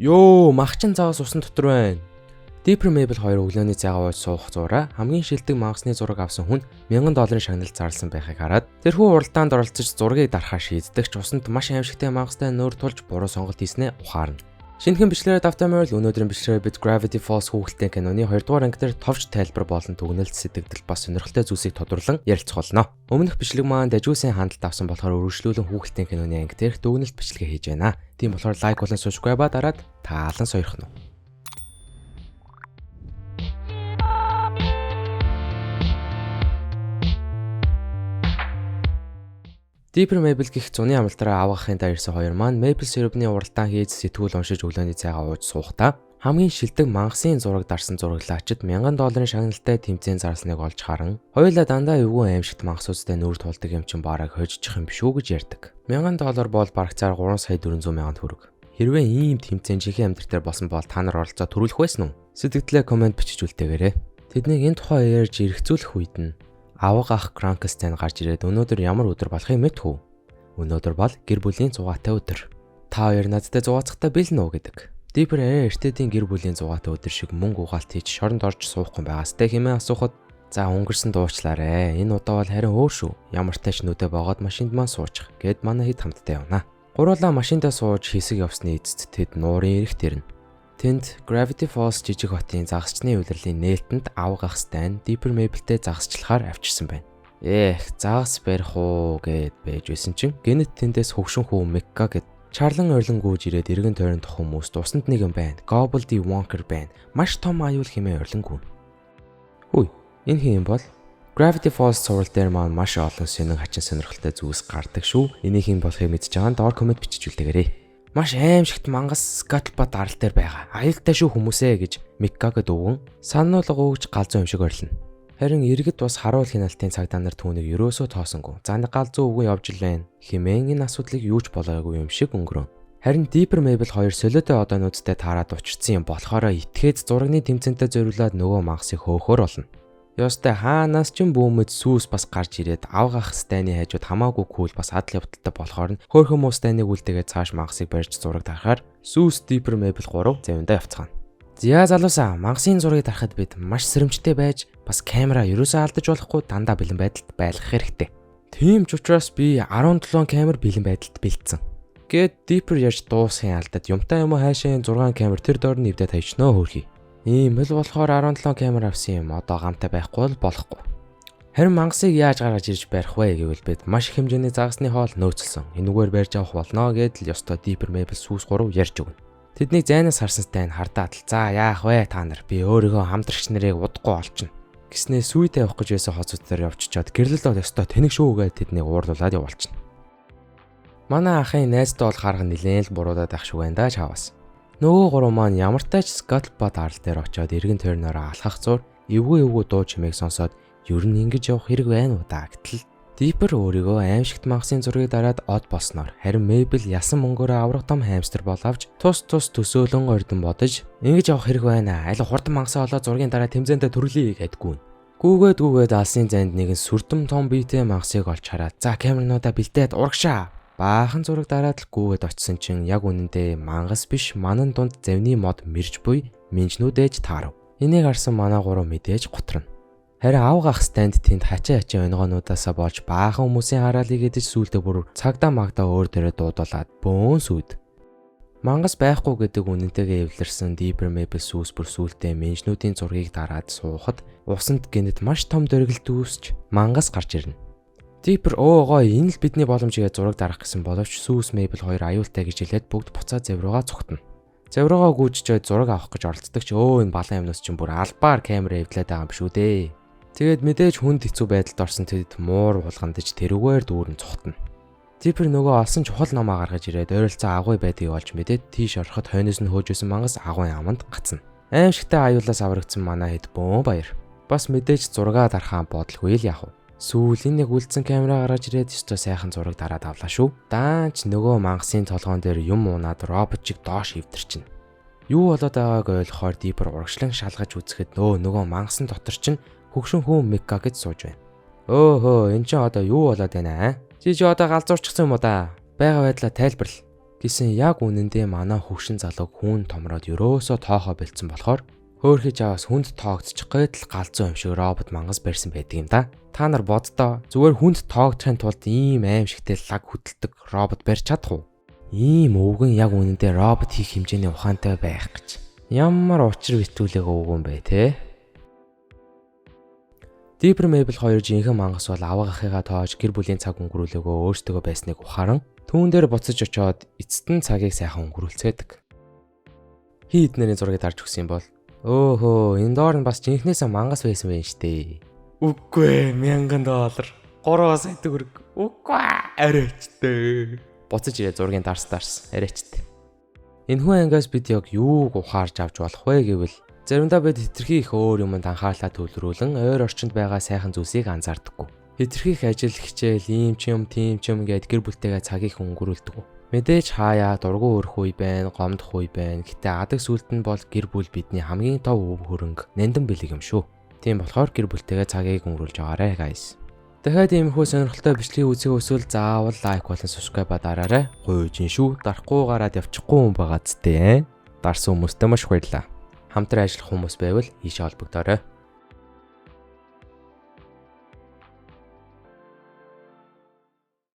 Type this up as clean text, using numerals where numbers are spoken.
Йоо, махчин загас усан дотор байна. Dipper Mabel 2 өглөөний цайгаа ууж суух зуураа хамгийн шилдэг мангасны зураг авсан хүнд 1000 долларын шагнал зарласан байхыг хараад тэрхүү уралдаанд оролцож зургийг дарахаар шийддэг ч усанд маш аимшигтай мангастай нүүр тулж буруу сонголт хийснээ ухаарна. Шинэхэн бичлэгээр давтамаар л өнөөдрийн бичлэгээр бид Gravity Falls хүүхэлдэйн киноны 2 дугаар анги дээр товч тайлбар болон дүгнэлт, сэтгэгдэл бас сонирхолтой зүйлсийг тодруулан ярилцах болно. Өмнөх бичлэг маань дажуусын хандлт авсан болохоор үргэлжлүүлэн хүүхэлдэйн киноны анги дээрх дүгнэлт бичлэгээ хийж байна. Тийм болохоор like болон subscribe-а дараад таалан сойрхно. Deeper Maple гэх зуны амралтаараа авгахын дараа ирсэн хоёр маань Maple syrup-ны уралдаан хийж сэтгүүл уншиж өглөөний цайгаа ууж суухдаа хамгийн шилдэг мангасын зураг дарсан зураглаачид 1000 долларын шагналтай тэмцээн зарласныг олж харан хоёулаа дандаа эвгүй аимшигт мангасуудтай нүүр тулдаг юм чинь бараг хожчих юм биш үү гэж ярьдаг. 1000 доллар бол барагцаар 3 сая 400 мянган төгрөг. Хэрвээ ийм тэмцээн жинхэнэ амьдрал дээр болсон бол та нар оролцоо төрүүлэх байсан уу? Сэтгэгдлээ comment бичиж үлдээгээрэй. Тэднийг энэ тухай ярьж эргэцүүлэх үед нь авга ах Кранкстайн гарч ирээд өнөөдөр ямар өдөр болохыг мэдэх үү? Өнөөдөр бол гэр бүлийн зугаатай өдөр. Та хоёр надтай зугаацахдаа бэлэн үү гэдэг. Дипер арай эртээдийн гэр бүлийн зугаатай өдөр шиг мөнгө угаалт хийж шоронд орж суухгүй байгаас тэ хэмээн асуухад за өнгөрсөн дуучлаарэ. Энэ удаа бол харин өөр шүү. Ямар тач нүдэ богоод машинд маань суучих. Гэт манай хэд хамтдаа явна. Гуруулаа машиндаа сууж хэсэг явсны эцэст тэд нуурын эрэгт ирнэ. Тэнд Gravity Falls жижиг хотын загасчны улирлын нээлтэнд авга ах Stan Dipper Mabel-тэй загасчлахаар авчирсан байна. Эх, загас барих уу гэд байж байсан чинь гэнэт тэндээс хөгшин хүү Мекка гэд чарлан орилон гүйж ирээд эргэн тойронд хүмүүс усанд нэг юм байна. Gobbledy Wonker байна. Маш том аюул хэмээн орилон гүйнэ. Хүй, энэ хин юм бол Gravity Falls цуврал дээр маань маш олон сонин хачин сонирхолтой зүйлс гардаг шүү. Энийг хэн болохыг мэдж байгаа нь доор comment бичиж үлдээгээрэй. Маш аимшигт мангас Scuttlebutt арал дээр байгаа. Аюултай шүү хүмүүсээ гэж Микка гэд өвгөн сануулга өгч галзуу юм шиг орилно. Харин иргэд бас харуул хяналтын цагдаа нар түүнийг ерөөсөө тоосонгүй. За нэг галзуу өвгөн явж лэн хэмээн энэ асуудлыг юу ч болоогүй юм шиг өнгөрөөн. Харин Deeper Mabel 2 солиотой одоонуудтай таарад учирсан юм болохоор итгээд зурагны тэмцээнтэй зориулаад нөгөө мангасыг хөөхөр болно. Ёстой хаанаас ч бүүмэд сүүс бас гарч ирээд авгах Станы хажууд хамаагүй cool бас адал явдалтай болохоор нь хөөхөн муу Станыг үлдээгээд цааш мангасыг барьж зураг дарахаар сүүс Deeper Mabel 3 завиндаа явцгаана. За залуусаа, мангасын зургийг дарахад бид маш сэрэмжтэй байж бас камера ерөөсөө алдаж болохгүй дандаа бэлэн байдалд байлгах хэрэгтэй. Тийм ч учраас би 17 камер бэлэн байдалд бэлдсэн. Гээд Deeper ярьж дуусахын алдад юмтай юм уу хайшаа 6 камер тэр доор нь эвдээ тавьчихноо хөөрхий. Ийм л болохоор 17 камер авсан юм одоо гамтай байхгүй бол болохгүй. Харин мангасыг яаж гаргаж ирж барих вэ гэвэл бид маш их хэмжээний загасны хоол нөөцлсөн. Энүүгээр барьж авах болно гэдэл ёстой Deeper Mabel сүүс 3 ярьж өгнө. Тэднийг зайнаас харсан Стан хардаад л за яах вэ та нар би өөрийгөө хамтрагч нарыг удахгүй олчихно. Гэснээ сүйдээ явах гэж байсан хоцууд дээр явчихчаад гэрлэл бол ёстой тэнэг шүү гээд тэднийг уурлуулад явуулчихна. Манай ахын найздаа бол харах нилээн л буруудаад ах шиг байна да чаваас. Нөгөө гурван маань ямар тач Scuttlebutt арал дээр очиод эргэн тойрноороо алхах зур эвгүй эвгүй дуу чимээг сонсоод ер нь ингэж явах хэрэг байна уу да гэтэл Dipper өөрийгөө аимшигт мангасын зургийг дараад од болсноор харин Mabel ясан мөнгөөрөө аврах том хамстер боловч тус тус төсөөлөн ордон бодож ингэж явах хэрэг байна. Аль хурдан мангасаа олоод зургийн дараа тэмцээндээ төрлөе гэдгүү. Гүүгээд гүүгээд алсын зайд нэгэн сүрдэм том биетэй мангасыг олж хараад за камернуудаа бэлдээд урагшаа. Баахан зураг дараад л гүүгээд очисон чинь яг үнэндээ мангас биш манан дунд завны мод мэрж буй минжнүүдээж таарав. Энийг харсан манай гурав мэдээж готрно. Харин авга ах Станд тэнд хачаа хачаа онигоонуудаасаа болж баахан хүмүүсийн хараалыг идэж сүүлдээ бүр цагдаа магдаа өөр дээрээ дуудуулаад бөөн сүд. Мангас байхгүй гэдэг үнэнтэйгээ эвлэрсэн Deeper Mabel сүүс бүр сүүлдээ минжнүүдийн зургийг дараад суухад усанд гэнэт маш том дөргилт үүсч мангас гарч ирнэ. Deeper өө гой энэ л бидний боломж гэж зураг дарах гэсэн боловч сүүс Mabel хоёр аюултай гэж хэлээд бүгд буцаа зэв рүүгээ цугтана. Зэв рүүгээ гүйжчээд зураг авах гэж оролддог ч өө энэ балан юмнаас чинь бүр албаар камера эвдлээд байгаа юм биш үү дээ. Тэгээд мэдээж хүнд хэцүү байдалд орсон тэд муур булгандаж тэрүүгээр дүүрэн цухтана. Дипер нөгөө олсон чухал номоо гаргаж ирээд ойролцоо агуй байдгийг олж мэдээд тийш ороход хойноос нь хөөж исэн мангас агуйн аманд гацна. Аимшигтай аюулаас аврагдсан манай хэд бөөн баяр. Бас мэдээж зургаа дарахаа бодлогүй л яах вэ? Сүүлийн нэг үлдсэн камера гаргаж ирээд ёстой сайхан зураг дараад авлаа шүү. Даанч нөгөө мангасын толгоон дээр юм унаад робот чиг доош эвдэрчнэ. Юу болоод байгааг ойлгохоор Дипер урагшлан шалгаж үзэхэд нөгөө мангасан дотор чинь хөгшин хүн Мекка гэж сууж байна. Өөхөө эн чинь одоо юу болоод байна аа? Чи чи одоо галзуурчихсан юм уу да? Бага байдлаа тайлбарл. Гэсэн яг үнэндээ манай хөгшин залууг хүүн томроод ерөөсөө тоохоо болцсон болохоор хөөхөж аваас хүнд тоогдчих гээд л галзуу юм шиг робот мангас барьсан байдаг юм да. Та нар боддоо, зүгээр хүнд тоогдохын тулд ийм аимшигтэй лаг хөдөлдөг робот барьж чадах уу? Ийм өвгөн яг үнэндээ робот хийх хэмжээний ухаантай байх гэж. Ямар учир битүүлэг өвгөн бэ те? Dipper Mabel хоёр жинхэнэ мангас бол авга ахыгаа тоож гэр бүлийн цаг өнгөрүүлээгөө өөрсдөө байсныг ухааран түүн дээр буцаж очиод эцэст нь цагийг сайхан өнгөрүүлцгээдэг. Хий эднэрийн зургийг дарж өгсөн юм бол өөхөө, энэ доор нь бас жинхнээсээ мангас байсан байх штэ. Үгүй ээ, 1000 доллар. 3 сая төгрөг. Үгүй арайчтай. Буцаж ирээ зургийн дарс дарс арайчтай. Энэхүү ангиас бид яг юуг ухаарч авч болох вэ гэвэл заримдаа бид хэтэрхий их өөр юмд анхаарлаа төвлөрүүлэн ойр орчинд байгаа сайхан зүйлсийг анзаардаггүй. Хэтэрхий их ажил хичээл, ийм ч юм, тийм ч юм гээд гэр бүлтэйгээ цагийг өнгөрүүлдэг. Мэдээж хаяа дургүй өрөх үе байна, гомдох үе байна. Гэтэ адаг сүлд нь бол гэр бүл бидний хамгийн тов өв хөрөнгө, нандин бэлэг юм шүү. Тийм болохоор гэр бүлтэйгээ цагийг өнгөрүүлж байгаарай, guys. Дахиад иймэрхүү сонирхолтой бичлэгийг үзэх хүсвэл заавал like болон subscribe дараарай. Гуйжин шүү. Дарахгүй гараад явчихгүй хүн байгаа зү. Дарсан хүмүүстээ маш их баярлалаа. Хамтран ажиллах хүмүүс байвал ийшээ холбогдоорой.